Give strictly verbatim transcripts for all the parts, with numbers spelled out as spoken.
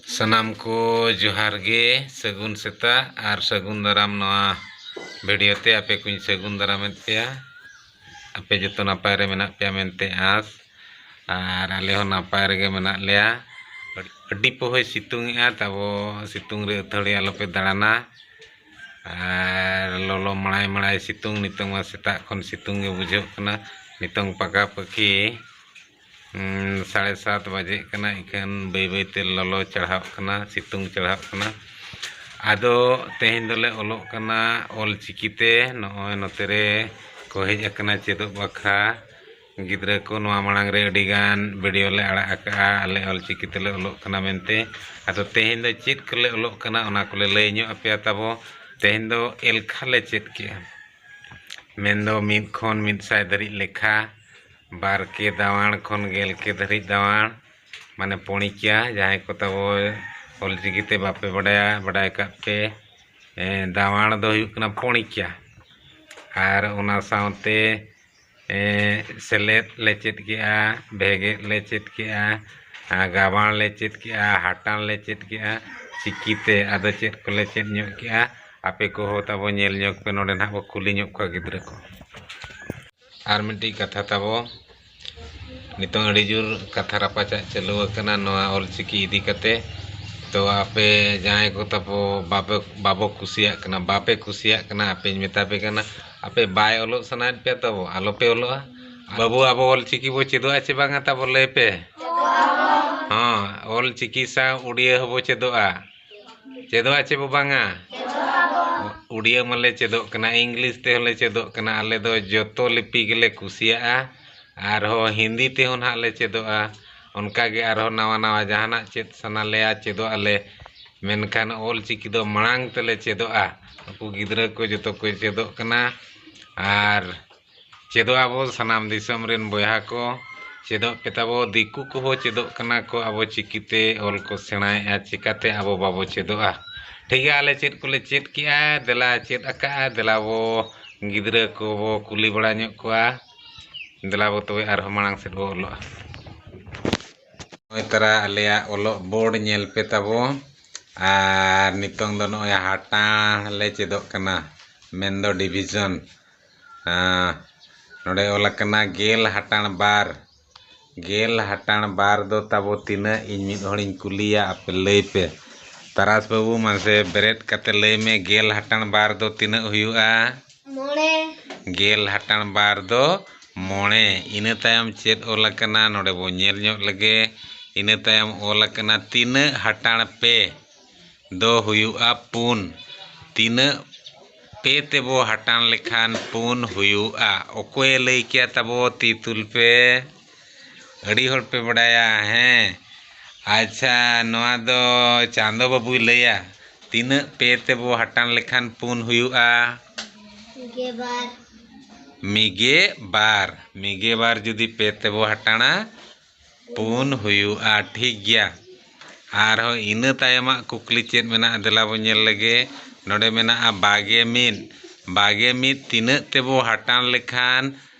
ᱥᱟᱱᱟᱢ ᱠᱚ ᱡᱚᱦᱟᱨ ᱜᱮ, ᱥᱟᱹᱜᱩᱱ ᱥᱮᱛᱟᱜ ᱟᱨ ᱥᱟᱹᱜᱩᱱ ᱫᱟᱨᱟᱢ᱾ ᱱᱚᱣᱟ ᱵᱷᱤᱰᱤᱭᱳ ᱛᱮ ᱟᱯᱮ ᱠᱚᱧ ᱥᱟᱹᱜᱩᱱ ᱫᱟᱨᱟᱢᱮᱫ ᱯᱮᱭᱟ᱾ ᱟᱯᱮ ᱡᱚᱛᱚ ᱱᱟᱯᱟᱭ ᱨᱮ ᱢᱮᱱᱟᱜ ᱯᱮᱭᱟ ᱢᱮᱱᱛᱮ ᱟᱸᱥ, ᱟᱨ ᱟᱞᱮ ᱦᱚᱸ ᱱᱟᱯᱟᱭ ᱨᱮᱜᱮ ᱢᱮᱱᱟᱜ ᱞᱮᱭᱟ᱾ ᱟᱹᱰᱤ ᱯᱚᱦᱚᱭ ᱥᱤᱛᱩᱝ ᱮᱜᱼᱟ, ᱛᱟᱵᱚ ᱥᱤᱛᱩᱝ ᱨᱮ ᱟᱹᱛᱷᱟᱹᱲᱤ ᱟᱞᱚᱯᱮ ᱫᱟᱬᱟᱱᱟ᱾ ᱟᱨ ᱞᱚᱞᱚ ᱢᱟᱲᱟᱭ ᱢᱟᱲᱟᱭ ᱥᱤᱛᱩᱝ, ᱱᱤᱛᱚᱝ ᱢᱟ ᱥᱮᱛᱟᱜ ᱠᱷᱚᱱ ᱥᱤᱛᱩᱝ ᱜᱮ ᱵᱩᱡᱷᱟᱹᱜ ᱠᱟᱱᱟ᱾ ᱱᱤᱛᱚᱝ ᱯᱟᱠᱟ ᱯᱟᱹᱠᱤ ᱩᱸ, ᱥᱟᱲᱮ ᱥᱟᱛ ᱵᱟᱡᱮᱜ ᱠᱟᱱᱟ, ᱤᱠᱷᱟᱹᱱ ᱵᱟᱹᱭ ᱵᱟᱹᱭᱛᱮ ᱞᱚᱞᱚ ᱪᱟᱲᱦᱟᱜ ᱠᱟᱱᱟ, ᱥᱤᱛᱩᱝ ᱪᱟᱲᱦᱟᱜ ᱠᱟᱱᱟ᱾ ᱟᱫᱚ ᱛᱮᱦᱮᱧ ᱫᱚᱞᱮ ᱚᱞᱚᱜ ᱠᱟᱱᱟ ᱚᱞ ᱪᱤᱠᱤ ᱛᱮ᱾ ᱱᱚᱜᱼᱚᱭ ᱱᱚᱛᱮ ᱨᱮ ᱠᱚ ᱦᱮᱡ ᱟᱠᱟᱱᱟ ᱪᱮᱫᱚᱜ ᱵᱟᱠᱷᱨᱟ ᱜᱤᱫᱽᱨᱟᱹ ᱠᱚ᱾ ᱱᱚᱣᱟ ᱢᱟᱲᱟᱝ ᱨᱮ ᱟᱹᱰᱤ ᱜᱟᱱ ᱵᱷᱤᱰᱤᱭᱳ ᱞᱮ ᱟᱲᱟᱜ ᱟᱠᱟᱫᱼᱟ, ᱟᱞᱮ ᱚᱞ ᱪᱤᱠᱤ ᱛᱮᱞᱮ ᱚᱞᱚᱜ ᱠᱟᱱᱟ ᱢᱮᱱᱛᱮ᱾ ᱟᱫᱚ ᱛᱮᱦᱮᱧ ᱫᱚ ᱪᱮᱫ ᱠᱚᱞᱮ ᱚᱞᱚᱜ ᱠᱟᱱᱟ, ᱚᱱᱟ ᱠᱚᱞᱮ ᱞᱟᱹᱭ ᱧᱚᱜ ᱟᱯᱮᱭᱟ ᱛᱟᱵᱚ᱾ ᱛᱮᱦᱮᱧ ᱫᱚ ᱮᱞᱠᱷᱟ ᱞᱮ ᱪᱮᱫ ᱠᱮᱜᱼᱟ, ᱢᱮᱱᱫᱚ ᱢᱤᱫ ᱠᱷᱚᱱ ᱢᱤᱫ ᱥᱟᱭ ᱫᱷᱟᱹᱨᱤᱡ ᱞᱮᱠᱷᱟ, ᱵᱟᱨ ᱠᱮ ᱫᱟᱣᱟᱲ ᱠᱷᱚᱱ ᱜᱮᱞ ᱠᱮ ᱫᱷᱟᱹᱨᱤᱡ ᱫᱟᱣᱟᱲ, ᱢᱟᱱᱮ ᱯᱚᱬᱤᱠᱤᱭᱟ᱾ ᱡᱟᱦᱟᱸᱭ ᱠᱚ ᱛᱟᱵᱚ ᱚᱞ ᱪᱤᱠᱤ ᱛᱮ ᱵᱟᱯᱮ ᱵᱟᱰᱟᱭᱟ, ᱵᱟᱰᱟᱭ ᱠᱟᱜ ᱯᱮ᱾ ᱮ, ᱫᱟᱣᱟᱲ ᱫᱚ ᱦᱩᱭᱩᱜ ᱠᱟᱱᱟ ᱯᱚᱬᱤᱠᱤᱭᱟ᱾ ᱟᱨ ᱚᱱᱟ ᱥᱟᱶᱛᱮ, ᱮ, ᱥᱮᱞᱮᱫ ᱞᱮ ᱪᱮᱫ ᱠᱮᱜᱼᱟ, ᱵᱷᱮᱜᱮᱫ ᱞᱮ ᱪᱮᱫ ᱠᱮᱜᱼᱟ, ᱟᱨ ᱜᱟᱵᱟᱬ ᱞᱮ ᱪᱮᱫ ᱠᱮᱜᱼᱟ, ᱦᱟᱴᱟᱬ ᱞᱮ ᱪᱮᱫ ᱠᱮᱜᱼᱟ ᱪᱤᱠᱤ ᱛᱮ᱾ ᱟᱫᱚ ᱪᱮᱫ ᱠᱚᱞᱮ ᱪᱮᱫ ᱧᱚᱜ ᱠᱮᱜᱼᱟ, ᱟᱯᱮ ᱠᱚᱦᱚᱸ ᱛᱟᱵᱚ ᱧᱮᱞ ᱧᱚᱜ ᱯᱮ᱾ ᱱᱚᱰᱮ ᱱᱟᱦᱟᱜ ᱵᱚ ᱠᱩᱞᱤ ᱧᱚᱜ ᱠᱚᱣᱟ ᱜᱤᱫᱽᱨᱟᱹ ᱠᱚ᱾ ᱟᱨ ᱢᱤᱫᱴᱤᱡ ᱠᱟᱛᱷᱟ ᱛᱟᱵᱚ, ᱱᱤᱛᱚᱝ ᱟᱹᱰᱤ ᱡᱳᱨ ᱠᱟᱛᱷᱟ ᱨᱟᱯᱟᱪᱟᱜ ᱪᱟᱹᱞᱩ ᱟᱠᱟᱱᱟ ᱱᱚᱣᱟ ᱚᱞ ᱪᱤᱠᱤ ᱤᱫᱤ ᱠᱟᱛᱮ᱾ ᱛᱚ ᱟᱯᱮ ᱡᱟᱦᱟᱸᱭ ᱠᱚ ᱛᱟᱵᱚ ᱵᱟᱯᱮ, ᱵᱟᱵᱚ ᱠᱩᱥᱤᱭᱟᱜ ᱠᱟᱱᱟ, ᱵᱟᱯᱮ ᱠᱩᱥᱤᱭᱟᱜ ᱠᱟᱱᱟ, ᱟᱯᱮᱧ ᱢᱮᱛᱟ ᱯᱮ ᱠᱟᱱᱟ, ᱟᱯᱮ ᱵᱟᱭ ᱚᱞᱚᱜ ᱥᱟᱱᱟᱭᱮᱫ ᱯᱮᱭᱟ ᱛᱟᱵᱚ, ᱟᱞᱚᱯᱮ ᱚᱞᱚᱜᱼᱟ᱾ ᱵᱟᱹᱵᱩ, ᱟᱵᱚ ᱚᱞ ᱪᱤᱠᱤ ᱵᱚ ᱪᱮᱫᱚᱜᱼᱟ ᱪᱮ ᱵᱟᱝᱟ ᱛᱟᱵᱚ, ᱞᱟᱹᱭ ᱯᱮ᱾ ᱦᱚᱸ, ᱚᱞ ᱪᱤᱠᱤ ᱥᱟᱶ ᱩᱲᱤᱭᱟᱹ ᱦᱚᱸᱵᱚ ᱪᱮᱫᱚᱜᱼᱟ᱾ ᱪᱮᱫᱚᱜᱼᱟ ᱪᱮ ᱵᱚ ᱵᱟᱝᱟ? ᱩᱲᱤᱭᱟᱹ ᱢᱟᱞᱮ ᱪᱮᱫᱚᱜ ᱠᱟᱱᱟ, ᱤᱝᱞᱤᱥ ᱛᱮᱦᱚᱸ ᱞᱮ ᱪᱮᱫᱚᱜ ᱠᱟᱱᱟ᱾ ᱟᱞᱮ ᱫᱚ ᱡᱚᱛᱚ ᱞᱤᱯᱤ ᱜᱮᱞᱮ ᱠᱩᱥᱤᱭᱟᱜᱼᱟ᱾ ᱟᱨᱦᱚᱸ ᱦᱤᱱᱫᱤ ᱛᱮᱦᱚᱸ ᱱᱟᱦᱟᱜ ᱞᱮ ᱪᱮᱫᱚᱜᱼᱟ᱾ ᱚᱱᱠᱟ ᱜᱮ ᱟᱨᱦᱚᱸ ᱱᱟᱣᱟ ᱱᱟᱣᱟ ᱡᱟᱦᱟᱱᱟᱜ ᱪᱮᱫ ᱥᱟᱱᱟ ᱞᱮᱭᱟ, ᱪᱮᱫᱚᱜ ᱟᱞᱮ᱾ ᱢᱮᱱᱠᱷᱟᱱ ᱚᱞ ᱪᱤᱠᱤ ᱫᱚ ᱢᱟᱲᱟᱝ ᱛᱮᱞᱮ ᱪᱮᱫᱚᱜᱼᱟ᱾ ᱩᱱᱠᱩ ᱜᱤᱫᱽᱨᱟᱹ ᱠᱚ ᱡᱚᱛᱚ ᱠᱚ ᱪᱮᱫᱚᱜ ᱠᱟᱱᱟ᱾ ᱟᱨ ᱪᱮᱫᱚᱜ ᱟᱵᱚ ᱥᱟᱱᱟᱢ ᱫᱤᱥᱚᱢ ᱨᱮᱱ ᱵᱚᱭᱦᱟ ᱠᱚ, ᱪᱮᱫᱚᱜ ᱯᱮ ᱛᱟᱵᱚ᱾ ᱫᱤᱠᱩ ᱠᱚᱦᱚᱸ ᱪᱮᱫᱚᱜ ᱠᱟᱱᱟ ᱠᱚ ᱟᱵᱚ ᱪᱤᱠᱤᱛᱮ ᱚᱞ ᱠᱚ ᱥᱮᱬᱟᱭᱮᱫᱼᱟ, ᱪᱤᱠᱟᱛᱮ ᱟᱵᱚ ᱵᱟᱵᱚ ᱪᱮᱫᱚᱜᱼᱟ? ᱴᱷᱤᱠ ᱜᱮᱭᱟ, ᱟᱞᱮ ᱪᱮᱫ ᱠᱚᱞᱮ ᱪᱮᱫ ᱠᱮᱜᱼᱟ, ᱫᱮᱞᱟ ᱪᱮᱫ ᱟᱠᱟᱜᱼᱟ, ᱫᱮᱞᱟ ᱵᱚ ᱜᱤᱫᱽᱨᱟᱹ ᱠᱚᱵᱚ ᱠᱩᱞᱤ ᱵᱟᱲᱟ ᱧᱚᱜ ᱠᱚᱣᱟ᱾ ᱫᱮᱞᱟ ᱵᱚ ᱛᱚᱵᱮ ᱟᱨᱦᱚᱸ ᱢᱟᱲᱟᱝ ᱥᱮᱫ ᱵᱚ ᱚᱞᱚᱜᱼᱟ᱾ ᱱᱚᱜᱼᱚᱭ ᱛᱟᱨᱟ ᱟᱞᱮᱭᱟᱜ ᱚᱞᱚᱜ ᱵᱳᱨᱰ ᱧᱮᱞ ᱯᱮ ᱛᱟᱵᱚ᱾ ᱟᱨ ᱱᱤᱛᱚᱝ ᱫᱚ ᱱᱚᱜᱼᱚᱭ ᱦᱟᱴᱟᱬ ᱞᱮ ᱪᱮᱫᱚᱜ ᱠᱟᱱᱟ, ᱢᱮᱱᱫᱚ ᱰᱤᱵᱷᱤᱡᱚᱱ᱾ ᱟᱸ, ᱱᱚᱰᱮ ᱚᱞ ᱟᱠᱟᱱᱟ ᱜᱮᱞ ᱦᱟᱴᱟᱬ ᱵᱟᱨ᱾ ᱜᱮᱞ ᱦᱟᱴᱟᱬ ᱵᱟᱨ ᱫᱚ ᱛᱟᱵᱚ ᱛᱤᱱᱟᱹᱜ? ᱤᱧ ᱢᱤᱫ ᱦᱚᱲᱤᱧ ᱠᱩᱞᱤᱭᱟ, ᱟᱯᱮ ᱞᱟᱹᱭ ᱯᱮ᱾ ᱛᱟᱨᱟᱥ ᱵᱟᱹᱵᱩ, ᱢᱟᱥᱮ ᱵᱮᱨᱮᱫ ᱠᱟᱛᱮ ᱞᱟᱹᱭ ᱢᱮ, ᱜᱮᱞ ᱦᱟᱴᱟᱬ ᱵᱟᱨ ᱫᱚ ᱛᱤᱱᱟᱹᱜ ᱦᱩᱭᱩᱜᱼᱟ? ᱢᱚᱬᱮ᱾ ᱜᱮᱞ ᱦᱟᱴᱟᱬ ᱵᱟᱨ ᱫᱚ ᱢᱚᱬᱮ᱾ ᱤᱱᱟᱹ ᱛᱟᱭᱚᱢ ᱪᱮᱫ ᱚᱞ ᱟᱠᱟᱱᱟ? ᱱᱚᱰᱮ ᱵᱚ ᱧᱮᱞ ᱧᱚᱜ ᱞᱮᱜᱮ᱾ ᱤᱱᱟᱹ ᱛᱟᱭᱚᱢ ᱚᱞ ᱟᱠᱟᱱᱟ, ᱛᱤᱱᱟᱹᱜ ᱦᱟᱴᱟᱬ ᱯᱮ ᱫᱚ ᱦᱩᱭᱩᱜᱼᱟ? ᱯᱩᱱ᱾ ᱛᱤᱱᱟᱹᱜ ᱯᱮ ᱛᱮᱵᱚ ᱦᱟᱴᱟᱬ ᱞᱮᱠᱷᱟᱱ ᱯᱩᱱ ᱦᱩᱭᱩᱜᱼᱟ? ᱚᱠᱚᱭᱮ ᱞᱟᱹᱭ ᱠᱮᱭᱟ ᱛᱟᱵᱚ? ᱛᱤ ᱛᱩᱞ ᱯᱮ᱾ ᱟᱹᱰᱤ ᱦᱚᱲ ᱯᱮ ᱵᱟᱰᱟᱭᱟ, ᱦᱮᱸ? ᱟᱪᱪᱷᱟ, ᱱᱚᱣᱟ ᱫᱚ ᱪᱟᱸᱫᱚ ᱵᱟᱹᱵᱩᱭ ᱞᱟᱹᱭᱟ᱾ ᱛᱤᱱᱟᱹᱜ ᱯᱮ ᱛᱮᱵᱚ ᱦᱟᱴᱟᱬ ᱞᱮᱠᱷᱟᱱ ᱯᱩᱱ ᱦᱩᱭᱩᱜᱼᱟ? ᱢᱤᱜᱮ ᱵᱟᱨ᱾ ᱢᱤᱜᱮ ᱵᱟᱨ᱾ ᱢᱤᱜᱮ ᱵᱟᱨ ᱡᱩᱫᱤ ᱯᱮ ᱛᱮᱵᱚ ᱦᱟᱴᱟᱬᱟ, ᱯᱩᱱ ᱦᱩᱭᱩᱜᱼᱟ᱾ ᱴᱷᱤᱠ ᱜᱮᱭᱟ᱾ ᱟᱨᱦᱚᱸ ᱤᱱᱟᱹ ᱛᱟᱭᱚᱢᱟᱜ ᱠᱩᱠᱞᱤ ᱪᱮᱫ ᱢᱮᱱᱟᱜᱼᱟ? ᱫᱮᱞᱟ ᱵᱚ ᱧᱮᱞ ᱞᱮᱜᱮ᱾ ᱱᱚᱰᱮ ᱢᱮᱱᱟᱜᱼᱟ ᱵᱟᱜᱮ ᱢᱤᱫ᱾ ᱵᱟᱜᱮ ᱢᱤᱫ ᱛᱤᱱᱟᱹᱜ ᱛᱮᱵᱚ ᱦᱟᱴᱟᱬ ᱞᱮᱠᱷᱟᱱ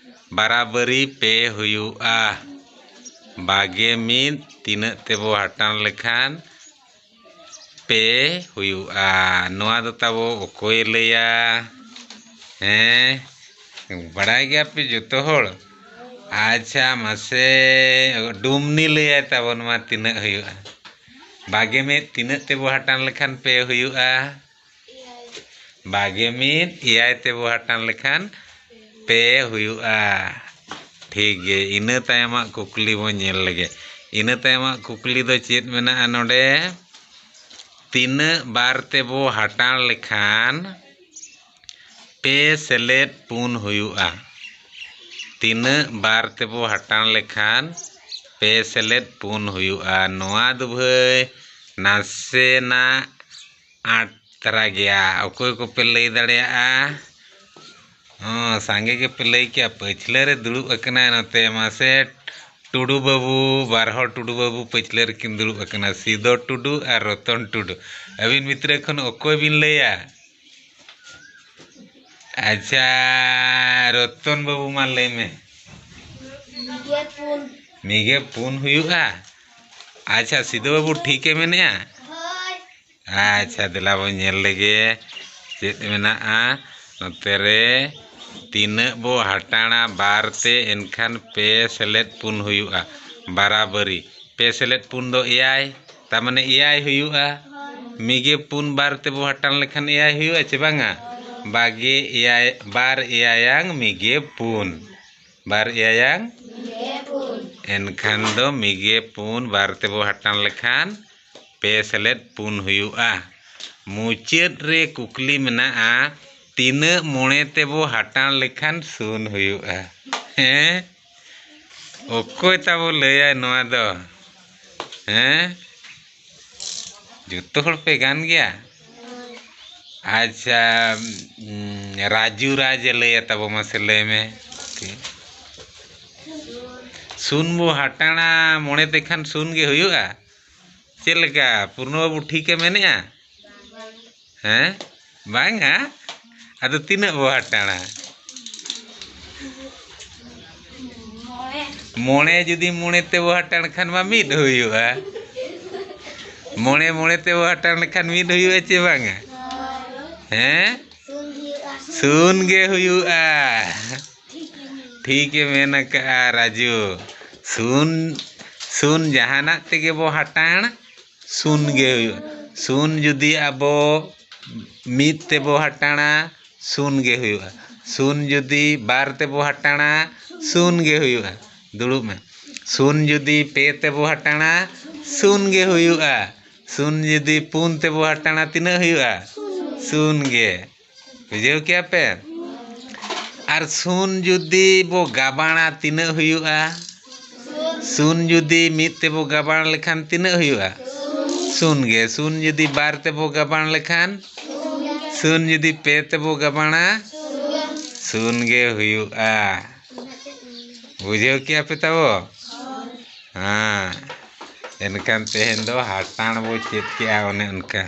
ᱵᱟᱨᱟᱵᱟᱹᱨᱤ ᱯᱮ ᱦᱩᱭᱩᱜᱼᱟ? ᱵᱟᱜᱮ ᱢᱤᱫ ᱛᱤᱱᱟᱹᱜ ᱛᱮᱵᱚ ᱦᱟᱴᱟᱬ ᱞᱮᱠᱷᱟᱱ ᱯᱮ ᱦᱩᱭᱩᱜᱼᱟ? ᱱᱚᱣᱟ ᱫᱚ ᱛᱟᱵᱚ ᱚᱠᱚᱭᱮ ᱞᱟᱹᱭᱟ? ᱦᱮᱸ, ᱵᱟᱲᱟᱭ ᱜᱮᱭᱟ ᱯᱮ ᱡᱚᱛᱚ ᱦᱚᱲ? ᱟᱪᱪᱷᱟ, ᱢᱟᱥᱮ ᱰᱩᱢᱱᱤ ᱞᱟᱹᱭᱟᱭ ᱛᱟᱵᱚᱱ ᱢᱟ, ᱛᱤᱱᱟᱹᱜ ᱦᱩᱭᱩᱜᱼᱟ? ᱵᱟᱜᱮ ᱢᱤᱫ ᱛᱤᱱᱟᱹᱜ ᱛᱮᱵᱚ ᱦᱟᱴᱟᱬ ᱞᱮᱠᱷᱟᱱ ᱯᱮ ᱦᱩᱭᱩᱜᱼᱟ? ᱵᱟᱜᱮ ᱢᱤᱫ ᱮᱭᱟᱭ ᱛᱮᱵᱚ ᱦᱟᱴᱟᱬ ᱞᱮᱠᱷᱟᱱ ᱯᱮ ᱦᱩᱭᱩᱜᱼᱟ᱾ ᱴᱷᱤᱠ ᱜᱮ, ᱤᱱᱟᱹ ᱛᱟᱭᱚᱢᱟᱜ ᱠᱩᱠᱞᱤ ᱵᱚᱱ ᱧᱮᱞ ᱞᱮᱜᱮ᱾ ᱤᱱᱟᱹ ᱛᱟᱭᱚᱢᱟᱜ ᱠᱩᱠᱞᱤ ᱫᱚ ᱪᱮᱫ ᱢᱮᱱᱟᱜᱼᱟ ᱱᱚᱰᱮ? ᱛᱤᱱᱟᱹᱜ ᱵᱟᱨ ᱛᱮᱵᱚ ᱦᱟᱴᱟᱬ ᱞᱮᱠᱷᱟᱱ ᱯᱮ ᱥᱮᱞᱮᱫ ᱯᱩᱱ ᱦᱩᱭᱩᱜᱼᱟ? ᱛᱤᱱᱟᱹᱜ ᱵᱟᱨ ᱛᱮᱵᱚ ᱦᱟᱴᱟᱬ ᱞᱮᱠᱷᱟᱱ ᱯᱮ ᱥᱮᱞᱮᱫ ᱯᱩᱱ ᱦᱩᱭᱩᱜᱼᱟ? ᱱᱚᱣᱟ ᱫᱚ ᱵᱷᱟᱹᱭ ᱱᱟᱥᱮᱱᱟᱜ ᱟᱸᱴ ᱫᱷᱟᱨᱟ ᱜᱮᱭᱟ᱾ ᱚᱠᱚᱭ ᱠᱚᱯᱮ ᱞᱟᱹᱭ ᱫᱟᱲᱮᱭᱟᱜᱼᱟ? ᱦᱚᱸ, ᱥᱟᱸᱜᱮ ᱜᱮᱯᱮ ᱞᱟᱹᱭ ᱠᱮᱜᱼᱟ᱾ ᱯᱟᱹᱪᱷᱞᱟᱹ ᱨᱮ ᱫᱩᱲᱩᱵ ᱟᱠᱟᱱᱟᱭ ᱱᱚᱛᱮ ᱢᱟᱥᱮ ᱴᱩᱰᱩ ᱵᱟᱹᱵᱩ, ᱵᱟᱨ ᱦᱚᱲ ᱴᱩᱰᱩ ᱵᱟᱹᱵᱩ ᱯᱟᱹᱪᱷᱞᱟᱹ ᱨᱮᱠᱤᱱ ᱫᱩᱲᱩᱵ ᱟᱠᱟᱱᱟ, ᱥᱤᱫᱚ ᱴᱩᱰᱩ ᱟᱨ ᱨᱚᱛᱚᱱ ᱴᱩᱰᱩ᱾ ᱟᱹᱵᱤᱱ ᱵᱷᱤᱛᱨᱤ ᱠᱷᱚᱱ ᱚᱠᱚᱭ ᱵᱤᱱ ᱞᱟᱹᱭᱟ? ᱟᱪᱪᱷᱟ, ᱨᱚᱛᱚᱱ ᱵᱟᱹᱵᱩ, ᱢᱟ ᱞᱟᱹᱭ ᱢᱮ᱾ ᱢᱤᱜᱮ ᱯᱩᱱ᱾ ᱢᱤᱜᱮ ᱯᱩᱱ ᱦᱩᱭᱩᱜᱼᱟ? ᱟᱪᱪᱷᱟ, ᱥᱤᱫᱩ ᱵᱟᱹᱵᱩ ᱴᱷᱤᱠᱮ ᱢᱮᱱᱮᱜᱼᱟ? ᱟᱪᱪᱷᱟ, ᱫᱮᱞᱟ ᱵᱚᱱ ᱧᱮᱞ ᱞᱮᱜᱮ ᱪᱮᱫ ᱢᱮᱱᱟᱜᱼᱟ ᱱᱚᱛᱮ ᱨᱮ᱾ ᱛᱤᱱᱟᱹᱜ ᱵᱚ ᱦᱟᱴᱟᱬᱟ ᱵᱟᱨ ᱛᱮ, ᱮᱱᱠᱷᱟᱱ ᱯᱮ ᱥᱮᱞᱮᱫ ᱯᱩᱱ ᱦᱩᱭᱩᱜᱼᱟ, ᱵᱟᱨᱟᱵᱟᱹᱨᱤ᱾ ᱯᱮ ᱥᱮᱞᱮᱫ ᱯᱩᱱ ᱫᱚ ᱮᱭᱟᱭ, ᱛᱟ ᱢᱟᱱᱮ ᱮᱭᱟᱭ ᱦᱩᱭᱩᱜᱼᱟ᱾ ᱢᱤᱜᱮ ᱯᱩᱱ ᱵᱟᱨ ᱛᱮᱵᱚ ᱦᱟᱴᱟᱬ ᱞᱮᱠᱷᱟᱱ ᱮᱭᱟᱭ ᱦᱩᱭᱩᱜᱼᱟ ᱪᱮ ᱵᱟᱝᱟ? ᱵᱟᱜᱮ ᱮᱭᱟᱭ, ᱵᱟᱨ ᱮᱭᱟᱭᱟᱝ ᱢᱤᱜᱮ ᱯᱩᱱ᱾ ᱵᱟᱨ ᱮᱭᱟᱭᱟᱝ? ᱮᱱᱠᱷᱟᱱ ᱫᱚ ᱢᱤᱜᱮ ᱯᱩᱱ ᱵᱟᱨ ᱛᱮᱵᱚ ᱦᱟᱴᱟᱬ ᱞᱮᱠᱷᱟᱱ ᱯᱮ ᱥᱮᱞᱮᱫ ᱯᱩᱱ ᱦᱩᱭᱩᱜᱼᱟ᱾ ᱢᱩᱪᱟᱹᱫ ᱨᱮ ᱠᱩᱠᱞᱤ ᱢᱮᱱᱟᱜᱼᱟ, ᱛᱤᱱᱟᱹᱜ ᱢᱚᱬᱮ ᱛᱮᱵᱚ ᱦᱟᱴᱟᱬ ᱞᱮᱠᱷᱟᱱ ᱥᱩᱱ ᱦᱩᱭᱩᱜᱼᱟ? ᱦᱮᱸ? ᱚᱠᱚᱭ ᱛᱟᱵᱚ ᱞᱟᱹᱭᱟᱭ ᱱᱚᱣᱟ ᱫᱚ? ᱦᱮᱸ? ᱡᱚᱛᱚ ᱦᱚᱲ ᱯᱮ ᱜᱟᱱ ᱜᱮᱭᱟ? ᱟᱪᱪᱷᱟ, ᱩᱸ, ᱨᱟᱡᱩ ᱨᱟᱡᱽ ᱮ ᱞᱟᱹᱭᱟ ᱛᱟᱵᱚ, ᱢᱟᱥᱮ ᱞᱟᱹᱭ ᱢᱮ᱾ ᱥᱩᱱ ᱵᱚ ᱦᱟᱴᱟᱬᱟ ᱢᱚᱬᱮ ᱛᱮᱠᱷᱟᱱ ᱥᱩᱱ ᱜᱮ ᱦᱩᱭᱩᱜᱼᱟ? ᱪᱮᱫ ᱞᱮᱠᱟ, ᱯᱩᱨᱱᱚ ᱵᱟᱹᱵᱩ ᱴᱷᱤᱠᱮ ᱢᱮᱱᱮᱜᱼᱟ? ᱦᱮᱸ? ᱵᱟᱝᱟ? ᱟᱫᱚ ᱛᱤᱱᱟᱹᱜ ᱵᱚ ᱦᱟᱴᱟᱬᱟ? ᱢᱚᱬᱮ ᱡᱩᱫᱤ ᱢᱚᱬᱮ ᱛᱮᱵᱚ ᱦᱟᱴᱟᱬ ᱠᱷᱟᱱ ᱢᱟ ᱢᱤᱫ ᱦᱩᱭᱩᱜᱼᱟ᱾ ᱢᱚᱬᱮ ᱢᱚᱬᱮ ᱛᱮᱵᱚ ᱦᱟᱴᱟᱬ ᱞᱮᱠᱷᱟᱱ ᱢᱤᱫ ᱦᱩᱭᱩᱜᱼᱟ ᱪᱮ ᱵᱟᱝᱟ? ᱦᱮᱸ? ᱥᱩᱱ ᱜᱮ ᱦᱩᱭᱩᱜᱼᱟ᱾ ᱴᱷᱤᱠᱮ ᱢᱮᱱ ᱟᱠᱟᱜᱼᱟ ᱨᱟᱡᱩ᱾ ᱥᱩᱱ, ᱥᱩᱱ ᱡᱟᱦᱟᱱᱟᱜ ᱛᱮᱜᱮ ᱵᱚ ᱦᱟᱴᱟᱬ, ᱥᱩᱱ ᱜᱮ ᱦᱩᱭᱩᱜᱼᱟ᱾ ᱥᱩᱱ ᱡᱩᱫᱤ ᱟᱵᱚ ᱢᱤᱫ ᱛᱮᱵᱚ ᱦᱟᱴᱟᱬᱟ, ᱥᱩᱱ ᱜᱮ ᱦᱩᱭᱩᱜᱼᱟ᱾ ᱥᱩᱱ ᱡᱩᱫᱤ ᱵᱟᱨ ᱛᱮᱵᱚ ᱦᱟᱴᱟᱬᱟ, ᱥᱩᱱ ᱜᱮ ᱦᱩᱭᱩᱜᱼᱟ᱾ ᱫᱩᱲᱩᱵ ᱢᱮ᱾ ᱥᱩᱱ ᱡᱩᱫᱤ ᱯᱮ ᱛᱮᱵᱚ ᱦᱟᱴᱟᱬᱟ, ᱥᱩᱱ ᱜᱮ ᱦᱩᱭᱩᱜᱼᱟ᱾ ᱥᱩᱱ ᱡᱩᱫᱤ ᱯᱩᱱ ᱛᱮᱵᱚ ᱦᱟᱴᱟᱬᱟ, ᱛᱤᱱᱟᱹᱜ ᱦᱩᱭᱩᱜᱼᱟ? ᱥᱩᱱ ᱜᱮ᱾ ᱵᱩᱡᱷᱟᱹᱣ ᱠᱮᱜᱼᱟ ᱯᱮ? ᱟᱨ ᱥᱩᱱ ᱡᱩᱫᱤ ᱵᱚ ᱜᱟᱵᱟᱬᱟ, ᱛᱤᱱᱟᱹᱜ ᱦᱩᱭᱩᱜᱼᱟ? ᱥᱩᱱ ᱡᱩᱫᱤ ᱢᱤᱫ ᱛᱮᱵᱚ ᱜᱟᱵᱟᱬ ᱞᱮᱠᱷᱟᱱ ᱛᱤᱱᱟᱹᱜ ᱦᱩᱭᱩᱜᱼᱟ? ᱥᱩᱱ ᱜᱮ᱾ ᱥᱩᱱ ᱡᱩᱫᱤ ᱵᱟᱨ ᱛᱮᱵᱚ ᱜᱟᱵᱟᱬ ᱞᱮᱠᱷᱟᱱ, ᱥᱩᱱ ᱡᱩᱫᱤ ᱯᱮ ᱛᱮᱵᱚ ᱜᱟᱵᱟᱬᱟ, ᱥᱩᱱ ᱜᱮ ᱦᱩᱭᱩᱜᱼᱟ᱾ ᱵᱩᱡᱷᱟᱹᱣ ᱠᱮᱜᱼᱟ ᱯᱮ ᱛᱟᱵᱚ? ᱦᱮᱸ, ᱮᱱᱠᱷᱟᱱ ᱛᱮᱦᱮᱧ ᱫᱚ ᱦᱟᱴᱟᱬ ᱵᱚ ᱪᱮᱫ ᱠᱮᱜᱼᱟ, ᱚᱱᱮ ᱚᱱᱠᱟ᱾